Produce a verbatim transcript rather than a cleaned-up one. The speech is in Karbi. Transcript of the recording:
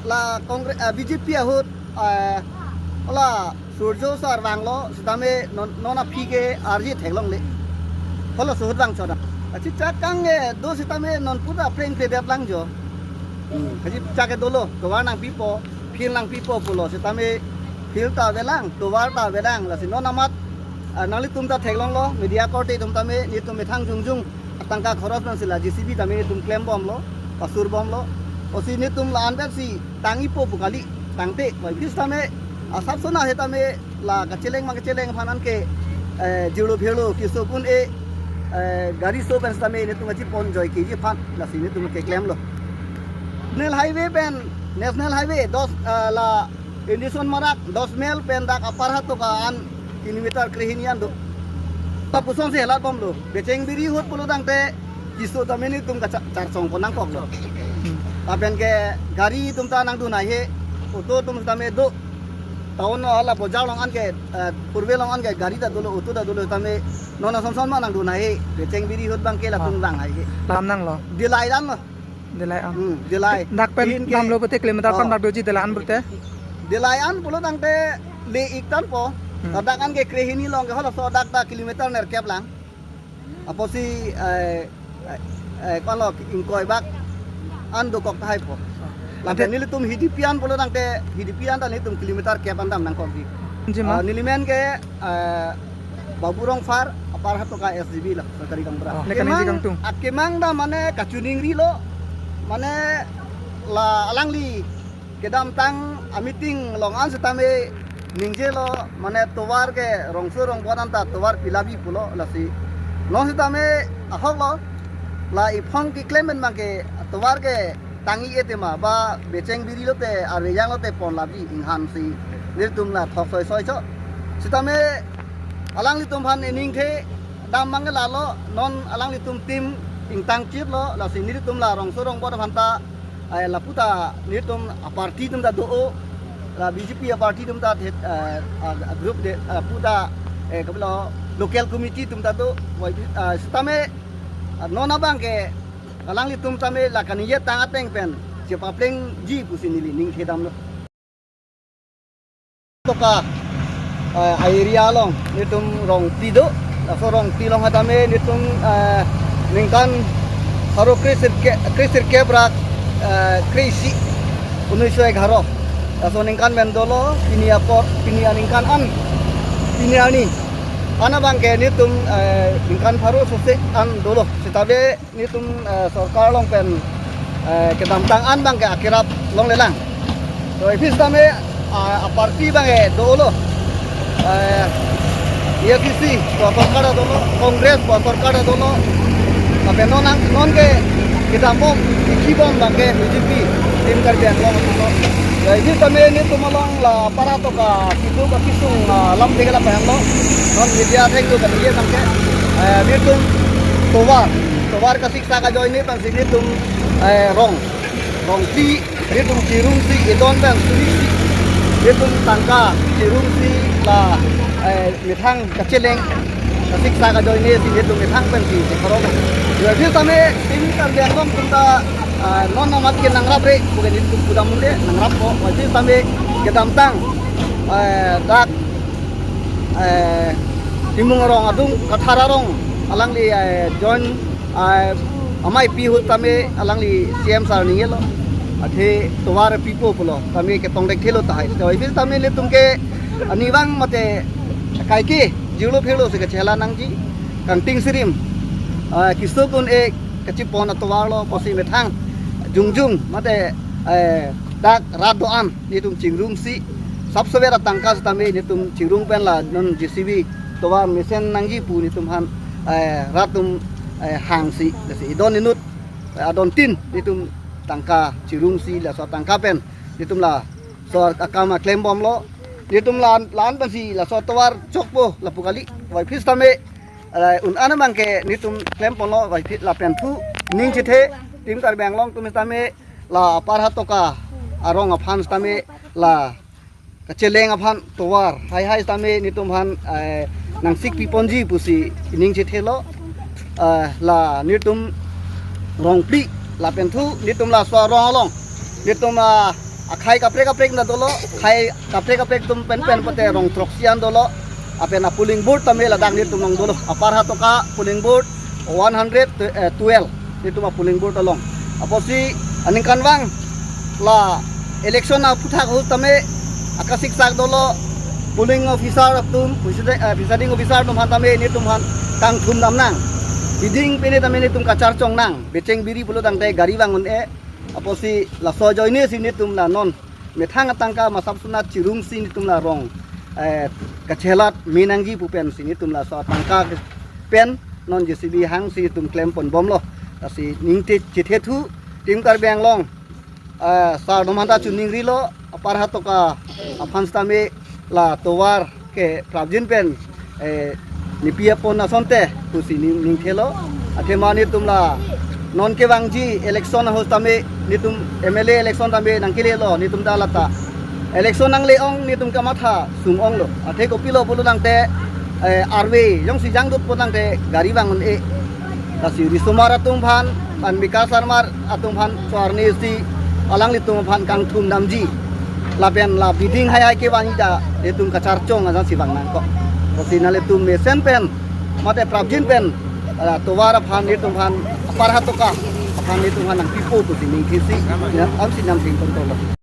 La Congress, ah, B J P ahut, ah, la Surjo sar vanglo, sitame non, non aphi ke arje theklongle. Holo suhut vang chona. Achi chak kang e do sitame non puta preng pe dep lang jo. Hmm, achi chak e dolo, tovar nangpipo, field nangpipo pulo, sitame field ta avelang, tovar ta avelang, lasi non amat, ah, nanglitum ta theklonglo, media korte atum tame, netum methang jongjong, atangka khoros nang sila J C B tame netum klem bomlo, pasur bomlo. Osi netum la-an pensi tang-ipo pu kali, tangte, bai bis tame, asap sona he tame, la kacheleng ma kacheleng aphan anke, eh, jirlo phirlo, kiso kun e, eh, gari so pen tame, netum achi pon joi keji aphan, lasi netum keklemlo. National Highway pen, National Highway, dos, eh, la Indison Marak, dos mile pen dak Upper Hatoka an kilometer krehini an do. Ta pusonsi helat bomlo. Becheng biri ahut pulo tangte kiso tame netum kachar, charsong pon nangkoklo. Lapen ke gari atum ta nangdun haihe, auto atum tame do. Town hala bojar along anke, eh, purve along anke gari ta dolo, auto ta dolo tame non ason son ma nangdun haihe. Becheng biri ahut abangke latum Ah. vang haihe. Lam nanglo. Dilai dan lo. Dilai an. Hmm, Dilai. Dak pen Pin ke damlo pute kilometer Oh. pon dak doji Dilai an pute. Dilai an pulo tangte le-ik tangpo. Hmm. Ladak anke krehini along ke holo so dak ta kilometer nerkep lang. Apotsi, eh, eh, eh, kono ingkoi bak an dokok tahaipo. Lapen Ante- nelitum Hidipi an pulo tangte Hidipi an ta nelitum kilometer kep an dam nangkokji. Ji ma? Ah, nelimen ke, eh, Babu Rongphar, Upper Hatoka S G B lo, sorkari gaonbura. Oh, nelitum kangtung. Akemang ta mane kachiningrilo, mane la alangli kedamtang a-meeting along an sitame ningjelo, mane tovar ke rongso rongpon an ta tovar pilapji pulo, lasi non sitame ahoklo, la iphong keklem pen abangke tovar ke tang-i-e tema ba becheng biri lote arve jang lote ponlapji inghan si nelitum la thok soi soi cho. Sitame alanglitum aphan iningthe dam abangke lalo, non alanglitum team ingtang chitlo, lasi nelitum la rongso rongpon aphan ta, eh, lapu ta nelitum a-party atum ta do-o, la B J P a-party atum ta thet, eh, a, a-group de, lapu ta, eh, kapilo local committee atum ta do, wai, eh, sitame, eh, non abangke alanglitum tame la kaningje tang ateng pen chepaplengji pusi neli ningthe damlo. Toka, eh, a-area along nelitum rong phli do, laso rong phli along tame nelitum, eh, ningkan pharo kre sirke, kre sirkep ra, eh, kre isi, unnish sho egharo. Laso ningkan pen dolo, pini apor, pini aningkan an, pini arni an abangke nelitum, eh, ningkan pharo sose an dolo. Sitame nelitum, eh, sorkar along pen, eh, kedamtang an abangke akerap longlelang. To ipi sitame, ah, a-party abangke dolo. Eh, A I C C pu sorkar dolo, Congress pu sorkar dolo. Lapen non nang, non ke kedam bom, ikhi bom abangke B J P, Team Karbi Anglong dolo. To ipi sitame nelitum along la Upper Hatoka keduk akesung, ah, alam deke lapen lo. Non media athengno kaningje abangke, eh, nelitum tovar, tovar kasiksak ajoine pensi nelitum, eh, rong, rong phli, nelitum chirungsi, edon pen suri isi, nelitum tangka chirungsi la, eh, methang kacheleng kasiksak ajoine si nelitum methang pensi chekhorok. Wajir tame Team Karbi Anglong atum ta, ah, non amat ke nangrapre, bukan nelitum pudam unde nangrappo. Wajir tame kedamtang, eh, dak, eh, Timung arong adung Kathar arong alangli, eh, join, eh, amei pi ahut tame alangli C M sir ningjelo. Athe tovar pipo pulo tame ketong dek thelo tahai. To ipi sitame nelitum ke arnivang mate kaike jirlo phirlo si kachela nangji, kangting sirim, ah, kiso kun e kachipon atovar lo pusi methang jongjong mate, eh, dak rat do-an nelitum chingrumsi, sapsover atangka sitame nelitum chingrung pen la non J C B tovar mesen nangji pu nelitum aphan, eh, rat atum, eh, hangsi, lasi edon inut, eh, adon tin nelitum tangka chingrumsi, laso tangka pen nelitum laso akam aklem bomlo. Nelitum la-an, la-an pensi laso tovar chokpo lapu kali. Wai phis tame, eh, un-an abangke nelitum klem ponlo, wai phis lapen thu ning chethe, Team Karbi Anglong atum sitame la Upper Hatoka arong aphan sitame la kacheleng aphan tovar haihai sitame nelitum aphan, eh, nangsik piponji pusi ning chethelo. Eh, la nelitum rong phli lapen thu nelitum laso arong along nelitum, ah, akhai kaprek kaprek na dolo, akhai kaprek kaprek atum pen pen pote rong throksi an dolo, lapen a polling booth tame ladak netum along dolo. Upper Hatoka polling booth one hundred twelve netum a polling booth along. Apotsi aningkanvang la election aphuthak ahut tame akasiksak dolo, polling officer atum, presiding, eh, presiding officer atum aphan tame netum aphan kangthum dam nang. Biding pine tame netum kacharchong nang. Becheng biri pulo tangte gari vang un-e. Apotsi laso ajoine si netum la non methang atangka masap sunat chirung si netum la rong, eh, kachelat me nangji pu pen si netum laso atangka pen non J C B hang si netum klemponbomlo. Lasi ning te chethe thu Team Karbi Anglong, eh, sar atum aphanta chuning rilo, Upper Hatoka aphan sitame la tovar ke prapjin pen, eh, nepi apon asonte pusi ning, ning thelo. Athema netum la non kevangji election ahut tame netum M L A election tame nangkelelo, netum ta lata election nangle-ong netum kamatha sung-onglo. Athe kopilo pulo tangte, eh, arve jongsi jangdut pulo tangte gari vang un-e. Lasi risomar atum aphan, an Bikash Sarmar atum aphan so arni si alanglitum aphan kangthum damji. Lapen la biding hai hai kevangji ta netum kacharchong ajan si vang nangkok. Lasi nanglitum mesen pen mate prapjin pen, ah, tovar aphan netum aphan, Upper Hatoka aphan netum aphan nangpipo pusi ning thesi, ya, am si nam sing kontolo.